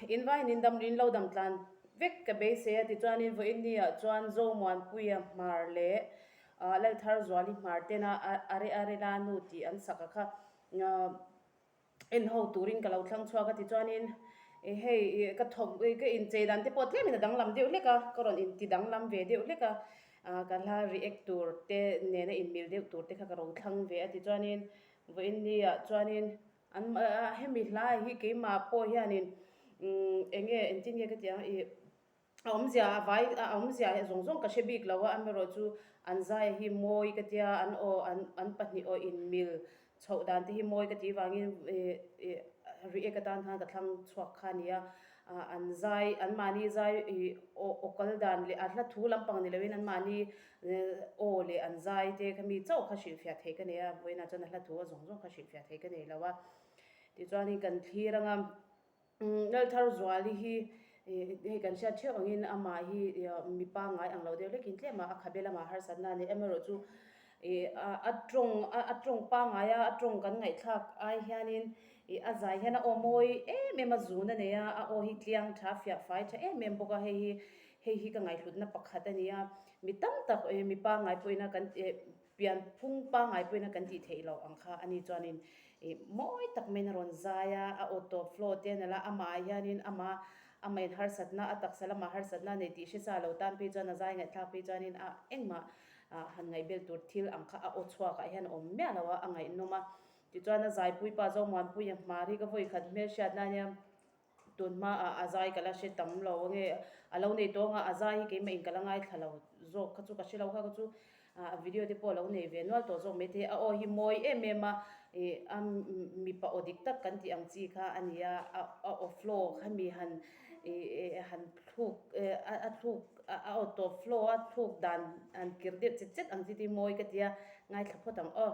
In vaiin in dam in lo dam tlan vek ka beisei a tichuanin vawiin ni ah chuan Zomuanpuia hmar leh Laltharzuali hmar tena Are Are La Nu tih an sak a kha en ho turin ka lo thlang chhuak a tichuanin ih hei ih ka thawk ih ka inchei dan te pawh tlemin a danglam deuh hlek a ka rawn inti danglam ve deuh hlek a ah ka hla react tur te nena inmil deuh tur te kha ka rawn thlang ve a tichuanin vawiin ni ah chuanin an hemi hla hi keimah pawh hianin umm eng nge engtin nge ka tih ang ih. A awmzia a vai a awmzia hi zawng zawng ka hre bik lo a, amaherawhchu an zai hi mawi ka tia, an aw an an pahnih aw inmil chhoh dan te hi mawi ka tih vangin ih ih react atan khan ka thlang chhuak kha a ni a, ah an zai anmahni zai ih aw aw kal dan leh a hla thu lampang ni loin anmahni aw leh an zai te kha mi chauh kha hrilhfiah theih ka nei a, vawiinah chuan a hla thu a zawng zawng kha hrilhfiah theih ka nei lo a, tichuanin kan thlir anga. Laltharzuali hi hei kan hriat theuh angin amah hi mi pangngai ang lo deuh hlekin tlem a, a khabe lamah harsatna a nei amaherawh chu ih a tawng a tawng pangngai a, a tawng kan ngaihthlak ai hianin ih a zai hian a aw mawi em em a, zun a nei a, a aw hi tliang tha fiah fai tha em em bawk a, hei hi hei hi ka ngaihhlutna pakhat a ni a, mi tam tak mi pangngai pawhin a kan Pian phung pangngai pawhin a kan tih theih loh ang kha a ni chuanin ih mawi tak maiin a rawn zai a, a aw tawp flow te a nalh a, amah ah hianin ama ama in harsatna a taksa lamah harsatna a nei tih hre sa lo tan phei chuan a zai ngaihthlak phei chuanin a engmah ah han ngaihbel tur thil ang kha a aw chhuak ah hian a awm miah lo a, a ngaihnawm a. Tichuan a zaipui pa Zomuanpuia hmar hi ka vawikhat hmelhriatna a nia. Tun hmaah a zai ka la hre tam lo ange, a lo nei tawng a, a zai hi keimah in ka la ngaithla lo zawk kha chu ka hre lo kha kha chu a video te pawh a lo nei ve nual tawh zawk maithei, a aw hi mawi em em a, ih a mipa aw dik tak kan tih ang chi kha a ni a, a aw flow kha mi han ih han thluk a thluk a aw tawp flow a thluk dan han kir deuh chet chet ang chi te hi mawi ka ti a, ngaithla phawt ang aw.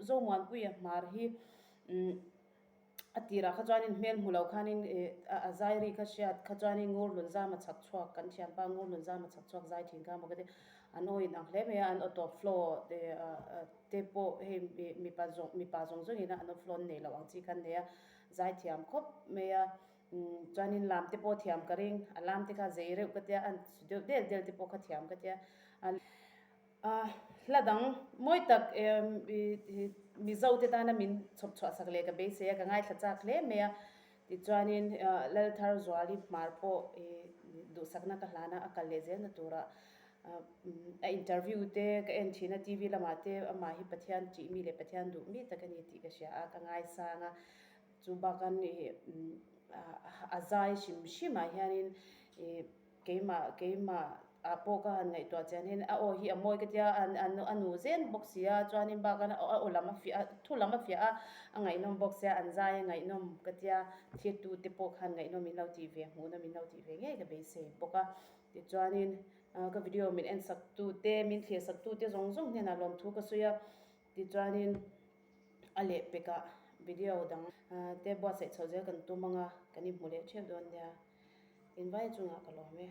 Zomuanpuia hmar hi a tirah kha chuanin hmel hmu lo khanin ih a zai ri kha hriat kha chuanin ngur lun zama chhak chhuak kan thianpa ngur lun zama chhak chhuak zai thin kha maw ka ti an aw in ang hle mai a an aw tawp flow te pawh hei mipa zawng mipa zawng zawng ina an aw flow an neih loh ang chi kha an nei a zai thiam khawp mai a chuanin lam te pawh thiam ka ring a lam te kha zei reuh ka tia an su deuh del del te pawh kha thiam ka tia Hla dang mawi tak Mizo te tana min chhawp chhuah sak leh ka beisei a, ka ngaithla chak hle mai a. Tichuanin Lalthar Zuali hmar pawh duhsakna ka hlan a, a kal leh zelna turah a interview te ka en thin a, TV lamah te amah hi Pathian tih mi leh Pathian duh mi tak a ni tih ka hria a, ka ngaisang a. Chu bakan a zai hrim hrimah hianin Keimah, keimah ah pawh ka han ngaihtuah chian hian a aw hi a mawi ka tia, a nu zen bawk si a, chuanin bakah a aw lam a fiah a, thu lam a fiah a, a ngaihnawm bawk sia, an zai a ngaihnawm ka tia, thirtu te pawh khan ngaihnawm in lo tih ve, hmuhnawm in lo tih ve ngei ka beisei bawk a. Tichuanin ka video min en sak tu te, min thlir sak tu te zawng zawng hnenah lawmthu ka sawi a, tichuanin a lehpekah video dang te buatsaih chhoh zel kan tum ang a, kan inhmu leh theuh dawn nia. Invai chungah ka lawm e.